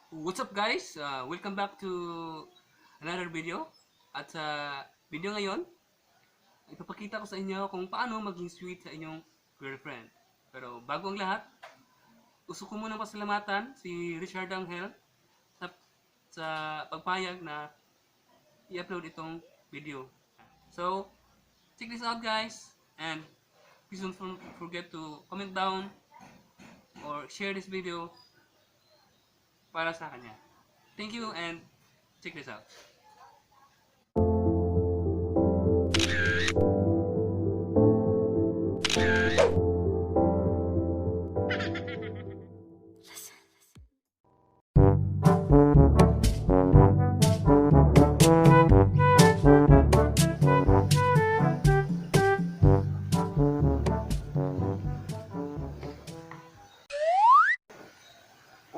What's up, guys? Welcome back to another video. At sa video ngayon, ipapakita ko sa inyo kung paano maging sweet sa inyong girlfriend. Pero bago ang lahat, gusto ko munang pasalamatan si Richard Angel sa pagpayag na i-upload itong video. So, check this out, guys, and please don't forget to comment down or share this video para sa kanya. Thank you and check this out.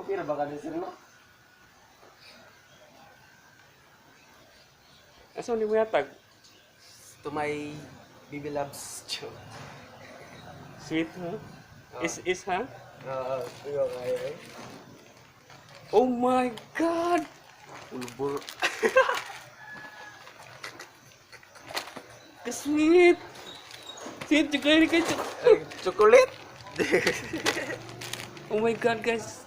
Okay na ba ka sir, no? Asa ni mo yatag? To my baby loves joke. Sweet, huh? Is, huh? Oo, ikaw kaya eh. Oh my God! Ulbor. Ka-sweet! Sweet, chocolate, kay Ay, chocolate! Oh my God, guys.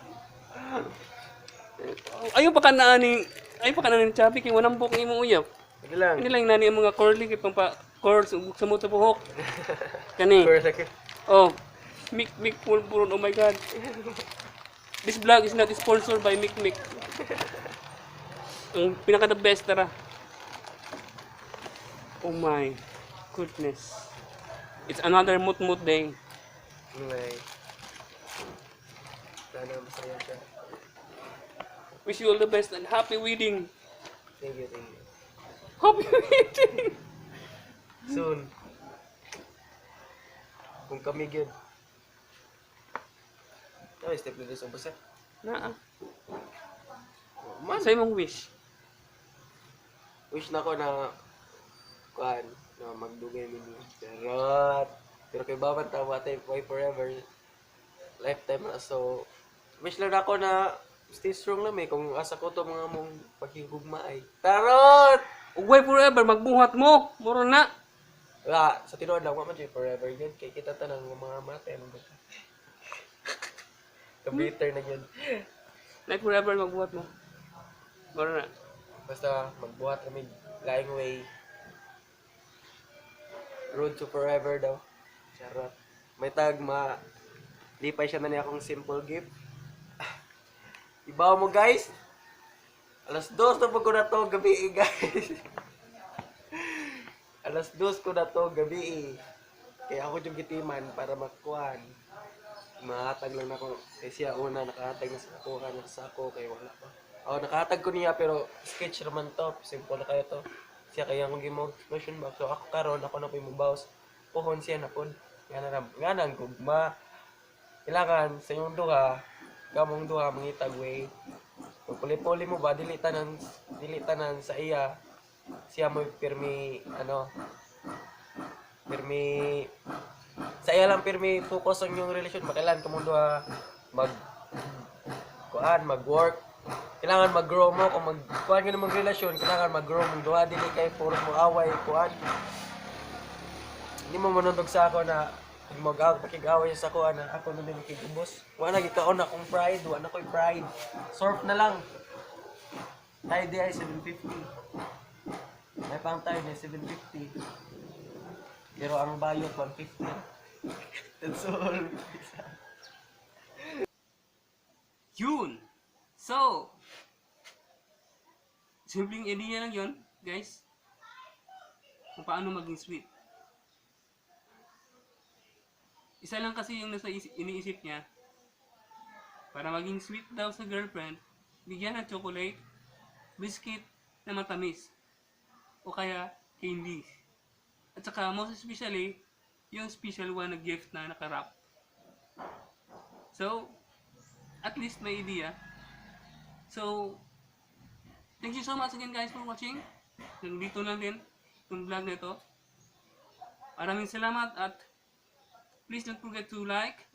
Ayaw pa ka na ani, ayaw pa ka na ni Chubby kay walang buhok ang imong uyab. Hindi lang. Hindi lang nani ang mga curly kay pang curls ug sa mo buhok. Kani. First, like, Oh, Mick Mick Pulburon. Oh my God. This vlog is not sponsored by Mick Mick. Ang pinaka the best, tara. Oh my goodness. It's another mut mut day. Anyway. Sana masaya siya. Wish you all the best and happy wedding. Thank you, thank you. Happy wedding. Soon. Kung kami gyud. Ay, step na sa basa. Naa. Man, Sa imong wish. Wish na ko na kuan na magdugay mi niya. Charot. Pero kay baban ta tayo way forever. Lifetime na, so wish lang ako na stay strong lang eh kung asa ko to mga mong paghihugma ay. Tarot! Ug way forever magbuhat mo. Muro na. Wala, sa tinuod lang, wa man jud forever yun. Kay kita tanang mga mate. Ano ba? Ka-bitter na yun. Like forever magbuhat mo. Muro na. Basta magbuhat kami laing way. Road to forever daw. Charot. May tag ma lipay siya na niya akong simple gift. Ibaw mo, guys. 2:00 na po ko na to gabi eh, guys. 2:00 ko na to gabi eh. Kaya ako yung gitiman para makuan. Mahatag lang nako. Kay siya una nakahatag na sa kuha na sa ako kay wala pa. Oh, nakahatag ko niya pero sketch raman to. Simple na kayo to. Siya kaya akong gimo expression box. So ako karon ako na po yung mubaws. Puhon siya na pod. Nga na nga nang gugma. Kailangan sa inyong duha, kamong duha mangitag way. Kung puli-puli mo ba dili tanan sa iya. Siya mo pirmi ano pirmi sa iya lang pirmi focus ang inyong relasyon. Makailan kamong duha mag kuan mag-work, kailangan mag-grow mo. Kung mag kuan ka mag relasyon, kailangan mag-grow mong duha, dili kay puros mo away kuan. Hindi mo manundog sa ako na mag makig-away sa ako na ako na din makig-ubos. Wala gikaon na akong pride, wala na ko'y pride. Surf na lang tayo di ay 750. May pang tayo na 750 pero ang bayot 150. That's all. Yun! So, simpleng idea lang yun, guys. Kung paano maging sweet. Isa lang kasi yung nasa iniisip niya. Para maging sweet daw sa girlfriend, bigyan ng chocolate, biscuit na matamis, o kaya candies. At saka, most especially, yung special one na gift na naka-wrap. So, at least may idea. So, thank you so much again, guys, for watching. Nandito lang din itong vlog na ito. Maraming salamat at please don't forget to like,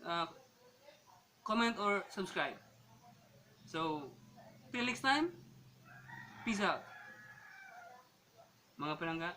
comment, or subscribe. So, Till next time, peace out, mga palangga.